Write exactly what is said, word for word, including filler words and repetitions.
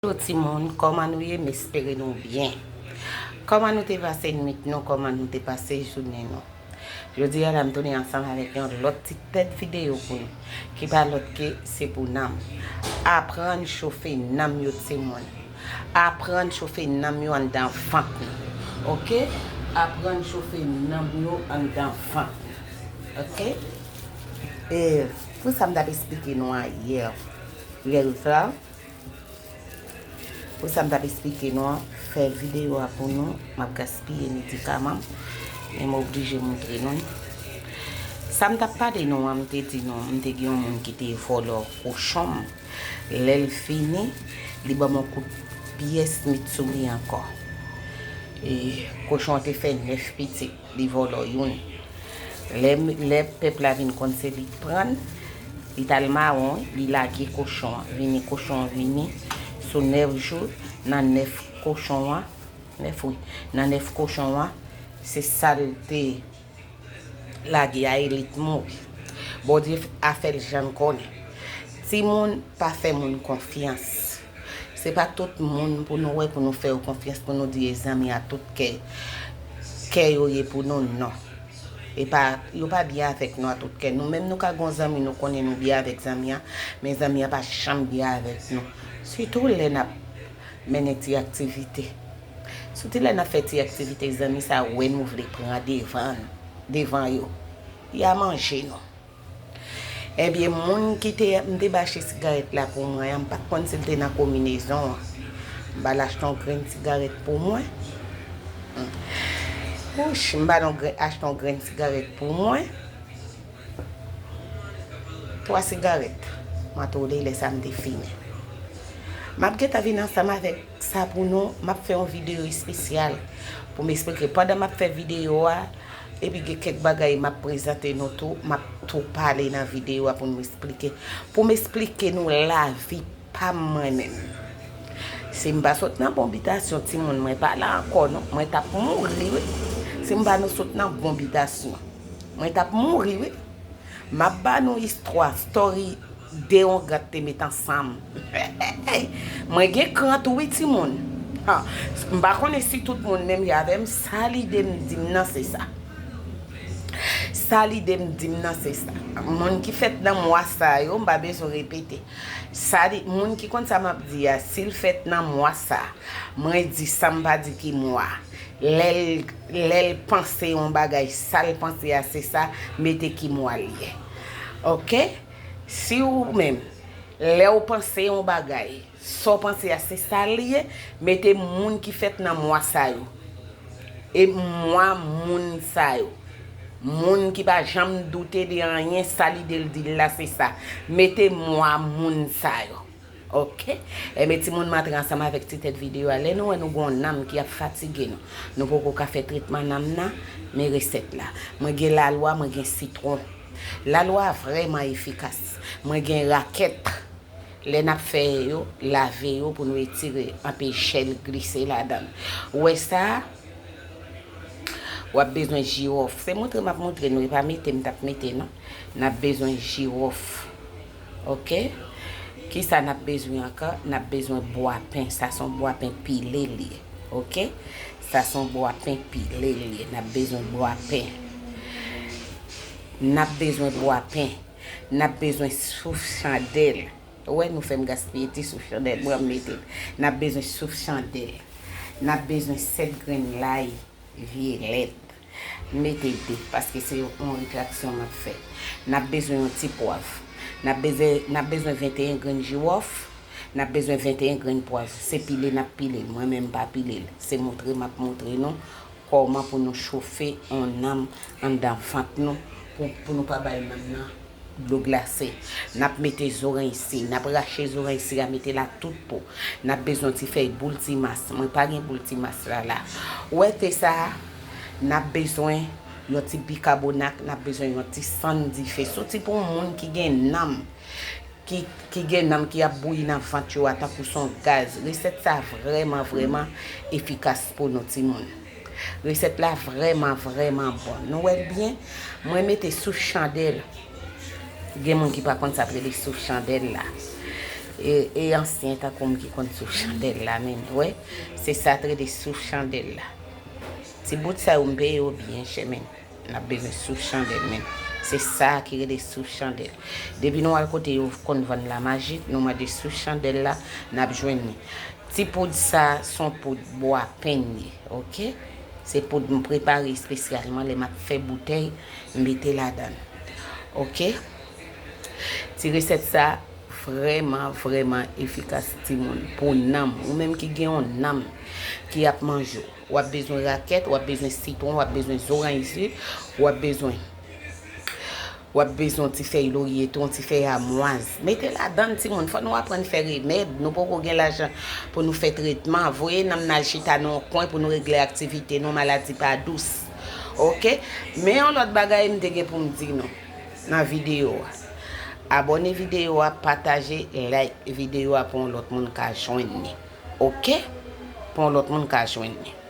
Hello timoun, kòman nou ye? M espere nou byen. Kòman nou te pase nwit nou? Kòman nou te pase jounen nou? Jodi a la, m tounen ansanm avèk yon lòt ti tèt videyo pou nou, ki pa lòt ke se pou nanm. Aprann chofe nanm yo, timoun. Aprann chofe nanm yo anndan vant nou. Oke? Aprann chofe nanm yo anndan vant nou. Oke? E pou sa m t ap esplike nou a yè, yè sa, pou sa m t ap esplike nou an, fè videyo a pou nou, m ap gaspiye medikaman m, men m oblije montre nou l. Sa m t ap pale nou an, m te di nou, m te gen yon moun ki te vòlò kochon m. Lè l fini, li ban m yon kout pyès Mitsumi ankò. E kochon an te fè nèf pitit, li vòlò youn. Lè, lè pèp la vin konn se li k pran l, li t al mawon, li lage kochon an. Vini, kochon an vini, sou nèf jou, nan nèf kochon an, nèf wi, nan nèf kochon an, se sa l te lage a, e li t mouri. Bondye a fè l jan l konnen. Timoun, pa fè moun konfyans. Se pa tout moun pou nou wè, pou nou fè yo konfyans, pou nou di e zanmi a tout kè, kè yo ye pou nou, non. E pa, yo pa byen avèk nou a tout kè. Nou menm nou ka gen yon zanmi, nou konnen nou byen avèk zanmi a, men zanmi a pa janm byen avèk nou. Sitou lè n ap mennen ti aktivite. Sitou lè n ap fè ti aktivite, zanmi sa wè nou vle pran devan, devan yo. Y a manje nou. Ebyen, moun ki te, m te ba achte sigarèt la pou mwen an, m pa t konn si l te nan konminezon an. M ba l achte yon grenn sigarèt pou mwen. Wouch, m ba l yon grenn, achte yon grenn sigarèt pou mwen. Twa sigarèt. Mwen twole lè sa m te fimen. M ap gentan vin ansanm avèk sa pou nou. M ap fè yon videyo espesyal pou m esplike. Pandan m ap fè videyo a, epi gen kèk bagay m ap prezante nou tou, m ap tou pale nan videyo a pou m esplike. Pou m esplike nou lavi pa m mwen menm. Si m pa sot nan bon bitasyon, timoun, mwen pa la ankò, non. Mwen t ap mouri, wi. Si m pa nou sot nan bon bitasyon, mwen t ap mouri, wi. M ap ba nou istwa, story de yon gad te met ansanm. Mwen gen kran tou wi, timoun. Ha, m pa konnen si tout moun menm jan avè m, sa lide m di m nan se sa. Sa lide m di m nan se sa. Moun ki fèt nan mwa sa yo, m pa bezwen repete. Sa li, moun ki konn sa m ap di a, si l fèt nan mwa sa, mwen di sa m pa di ki mwa. Lè l, lè l panse yon bagay, sa l panse a se sa, mete ki mwa l ye. Oke? Si ou menm, lè w panse yon bagay, sa w panse a se sa l ye, mete moun ki fèt nan mwa sa yo. E mwa moun sa yo. Moun ki pa janm doute de anyen, sa lide l di l la se sa. Mete mwa moun sa yo. Oke? Ebyen, timoun, m antre ansanm avèk ti tèt videyo a. Lè nou wè nou gen yon nanm ki ap fatige nou, nou poko ka fè tretman nanm nan, men resèt la. Mwen gen lalwa, mwen gen sitwon. Lalwa a vrèman efikas. Mwen gen rakèt. Lè n ap fè yo, lave yo pou nou etire, anpe jèl glise ladan l. Ou wè sa a? W ap bezwen jiwòf. Se montre m ap montre nou, e pa mete m t ap mete, non. N ap bezwen jiwòf. Oke? Kisa n ap bezwen ankò? N ap bezwen bwa pen. Sa se yon bwa pen pile l ye. Oke? Sa se yon bwa pen pile l ye. N ap bezwen bwa pen. N ap bezwen bwa pen. N ap bezwen souf chandèl. Ou wè nou fè m gaspiye ti souf chandèl mwen, m mete l. N ap bezwen souf chandèl. N ap bezwen sèt grenn lay vyelèt. M mete de, paske se yon retraksyon m ap fè. N ap bezwen yon ti pwav. N ap bezwen, n ap bezwen venteyen grenn jiwòf. N ap bezwen venteyen grenn pwav. Se pile n ap pile l. Mwen menm m pa pile l. Se montre m ap montre nou kòman pou nou chofe yon nanm anndan vant nou, pou, pou nou pa bay nanm nan dlo glase. N ap mete zoranj si, n ap rache zoranj si a, mete l ak tout po. N ap bezwen ti fèy boul ti mas. Mwen pa gen boul ti mas la la. Ou wè te sa a? N ap bezwen yon ti bikabonat, n ap bezwen yon ti sann dife. Soti pou yon moun ki gen nanm, ki, ki gen nanm ki ap bouyi nan vant yo a tankou se yon gaz. Resèt sa vrèman, vrèman efikas pou nou timoun. Resèt la vrèman, vrèman bon. Nou wè l byen? Mwen mete souf chandèl. Gen moun ki pa konn sa k rele souf chandèl la. E, e ansyen tankou m ki konn souf chandèl la, men, wè, se sa t rele souf chandèl la. Ti bout sa yo m peye yo byen chè, men. N ap bezwen souf chandèl, men. Se sa ki rele souf chandèl. Depi nou al kote yo konn vann lamajik, nou mande souf chandèl la, n ap jwenn li. Ti poud sa, se yon poud bwa penn li, oke? Se poud m prepare espesyalman lè m ap fè boutèy, m mete ladan l. Oke? Ti resèt sa, vrèman, vrèman efikas, timoun, pou nanm. Ou menm ki gen yon nanm ki ap manje w, w ap bezwen rakèt, w ap bezwen sitwon, w ap bezwen zoranj si, w ap bezwen, w ap bezwen yon ti fèy lorye tou, yon ti fèy amwaz. Mete ladan l, timoun, fò nou aprann fè remèd. Nou poko gen lajan pou nou fè tretman. Voye nanm n al chita nan yon kwen pou nou regle aktivite nou, maladi pa dous. Oke? Men yon lòt bagay m te gen pou m di nou nan videyo a. Abòne videyo a, pataje, like videyo a pou yon lòt moun ka jwenn li. Oke? Pou yon lòt moun ka jwenn li.